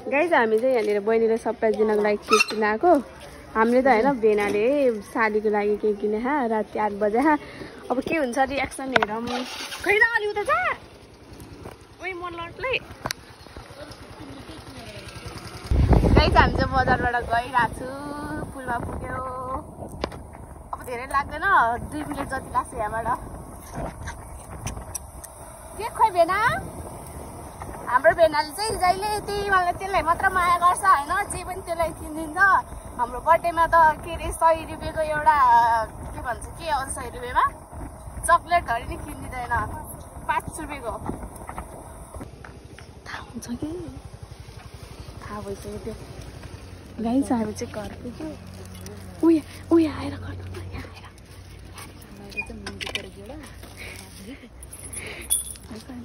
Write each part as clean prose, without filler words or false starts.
Guys हामी चाहिँ यहाँनिर बहिनीले सरप्राइज दिनको लागि केक किन आएको। हामीले त होइन बेनाले सालीको लागि केक किने राति 8 बजे अब के हुन्छ रियाक्सन हेरौँ। खै न अलि उता जा ओइ मन लट्लै। गाइज हामी चाहिँ बजारबाट गइरहेको छु। पुलमा पुग्यो। अब धेरै लाग्दैन 2 मिनट जति लाग्छ यहाँबाट। के खोइ बेना हाम्रो बेनाले चाहिँ जहिले त्यही मलाई त्यसलाई मात्र माया गर्छ होइन। जे पनि त्यसलाई किनिदिन्छ। हाम्रो बर्थडेमा त के अरे 100 रुपियाँको एउटा के भन्छ के आउँछ 100 रुपियाँमा चक्लेटहरू नि किनिदिँदैन 5 रुपियाँको। थाहा हुन्छ कि थाहा भइसक्यो त्यो। गाइस हामी चाहिँ घर पुग्यो। उयो आएर गर्नु न यहाँ आएर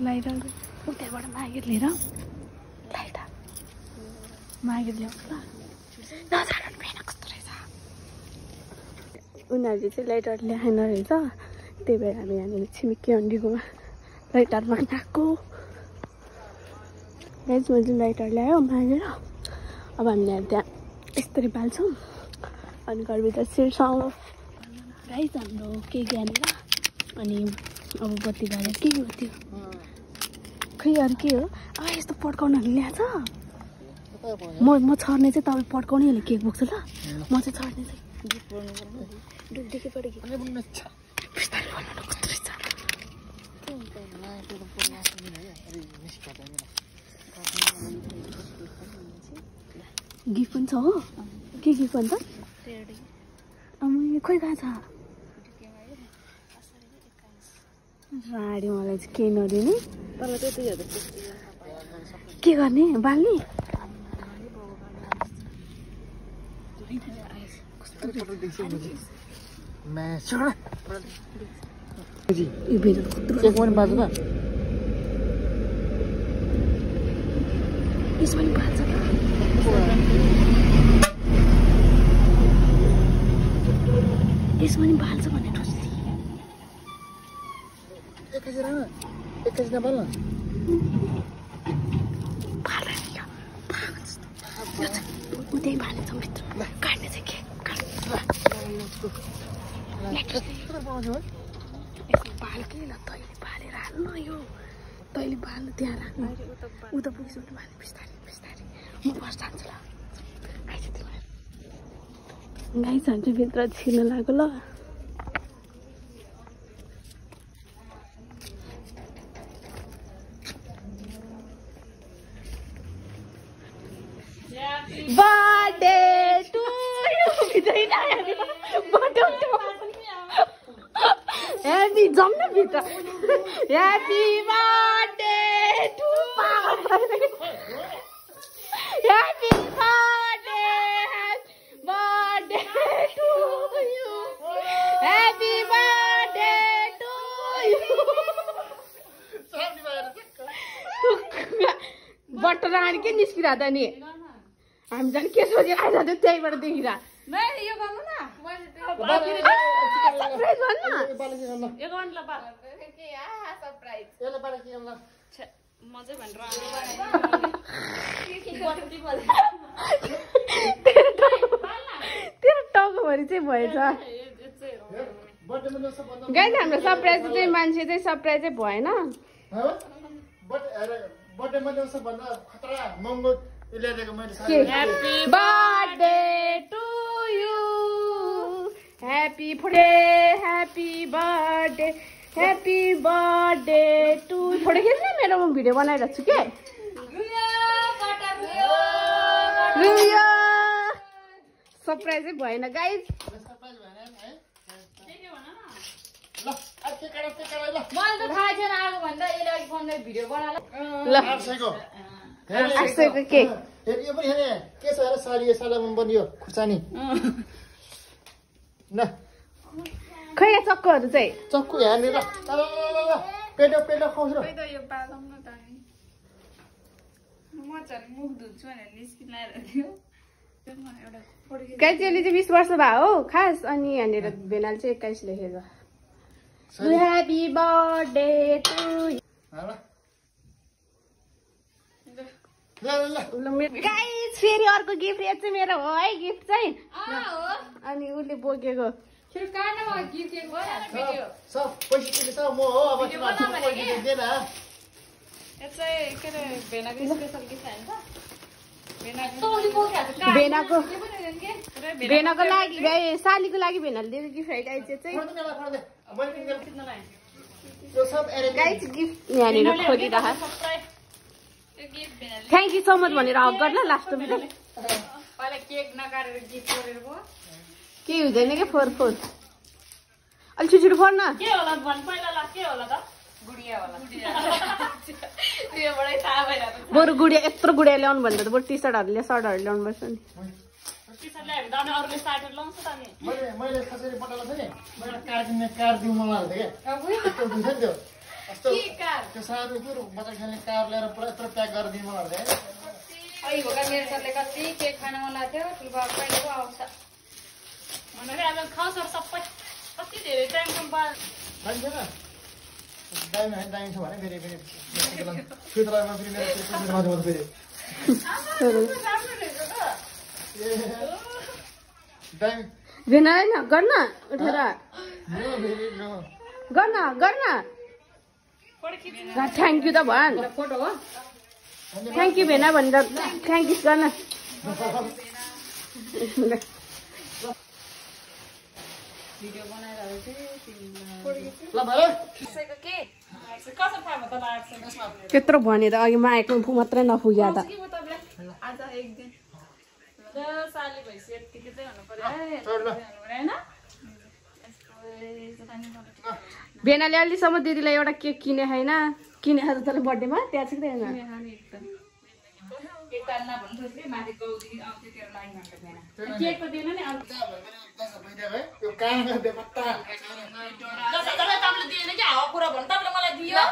लाइट उताबाट मागेर लिएर लाइट मागेर ल्याउँछ ल। नजानु फेन कस्तो रहेछ। उनीहरूले चाहिँ लाइटर ल्याएन रहेछ। त्यही भएर हामी यहाँनिर छिमेकी अन्डीकोमा लाइटर माग्न आएको। गाइस मैले लाइटर ल्यायो मागेर। अब हामीले त्यहाँ यसरी बाल्छौँ अनि घरभित्र छिर्छौँ। गाइस हाम्रो केक यहाँनिर अनि अब बत्ती बालेर के हो त्यो खै अरू के हो। यस्तो पड्काउनहरू ल्याएछ। म छर्ने चाहिँ तपाईँ पड्काउनेहरूले केक बोक्छु ल। म चाहिँ छर्ने चाहिँ गिफ्ट पनि छ हो। के गिफ्ट भन्छ खोइ गएको छ राडी। मलाई चाहिँ केही नदिने के गर्ने बाल्ने यसमा नि बाल्छ भनेर उतै बालेछ भित्र काट्ने चाहिँ के बाल के ल तैँले बालेर हाल्नु यो तैँले बाल्नु त्यहाँ राख्नु उता पुगिसक्नु बाल्ने बिस्तारै बिस्तारै। म बस जान्छु ल आइज तिमीलाई। गाइस हामी चाहिँ भित्र छिर्न लाग्यो ल। बर्थडे टु यु ह्याप्पी जाउँ न भित्र। Happy birthday to happy birthday to you happy birthday to you. बट्टर आएर के निस्किरहेको नि हामी झन् के सोचेर आइजाँथ्यो त्यहीबाट देखिरह। तेरो टाउकोभरि चाहिँ भएछ। गाइस हाम्रो सरप्राइज चाहिँ मान्छे चाहिँ सरप्राइजै भएन। Happy birthday to you. Happy birthday to थोड़े खिच्न मेरो म भिडियो बनाइरहेको छु के। सरप्राइजै भएन गाइस। मैले त थाहा छैन आगो भन्दा यसले अघि फोनले भिडियो बनाला ल 800 को केक यो पनि हेर्ने के छ हेर साली सालाम बनियो खुर्सानी न खै चक्कुहरु चाहिँ चक्कु हेर्ने ल पेटो खाउँछ र यो बालम न त म चाहिँ मुख धुन्छु भने निस्किलाएर थियो गाइजले चाहिँ 20 वर्ष भयो हो खास अनि यहाँनिर बेनाल चाहिँ 21 लेखेछ। ह्यापी बर्थडे टु ल ल ल गाइस फेरि अर्को गिफ्ट यो चाहिँ मेरो हो है गिफ्ट चाहिँ अनि उसले बोकेको सब पैसा तिमी सब म हो अब तिमीहरू पैसा दिए न यो चाहिँ के अरे भेनाको स्पेसल गिफ्ट हाल्छ भेनाको लागि गाई सालीको लागि भेनाले दिएको गिफ्ट है गाई चाहिँ यो सब एरेन्ज गाइस गिफ्ट यहाँनिर खोलिरह थ्याङ्क यू सो मच भनेर हक गर्न लास्टमा पहिला केक नकाटेर गिफ्ट गरेर भयो के हुँदैन क्या फोर अलि छिटो फोर न के होला भन् पहिला ल के होला त गुडिया होला त्योबाटै थाहा भइरहेको बरु गुडिया यत्रो गुडिया ल्याउनु भन्दा त बरु टी सर्टहरू सर्टहरू ल्याउनु पर्छ नि टी-सर्ट ल्यायो भने त अरूले स्टार्टर लाउँछ त नि मैले कसरी पठाएको थिएँ नि मैले कार दिउँ मन लाग्थ्यो क्या त्यो हुन्छ नि त्यो यस्तो त्यो सानो कुरो बच्चा खेल्ने कार ल्याएर पुरा यत्रो प्याक गरेर दिनु मन लाग्थ्यो अहिले भोका मेरो सरले कति केक खान मन लाग्थ्यो ठुलो कहिले पो आउँछ भनेर आज खाउँछ सबै कति धेरै टाइमसम्म दामी छैन दामी होइन दामी छ भने फेरि फितरामा फेरि मेरो फेरि दामी भेना होइन गर्न उठेर गर्न गर्न थ्याङ्क यू त भन फोटो हो थ्याङ्क यू भेना भनेर थ्याङ्क यू गर्न भिडियो बनाइरहेको थिएँ ल भएर कसैको के कसो थाहा भयो तँलाई आएको त्यत्रो भनेर अघि मागेको मात्रै नपुग्यो त कि म तपाईँलाई आज एक दिन साली भइसक्यो यत्तिकै चाहिँ हुनु पर्यो होइन भेनाले अहिलेसम्म दिदीलाई एउटा केक किने होइन किने त तँले बर्थडेमा त्यहाँ चाहिँ होइन केकको दिएन नि यो काम तपाईँले दिएन कि हावा कुरा भन्नु तपाईँले मलाई दियो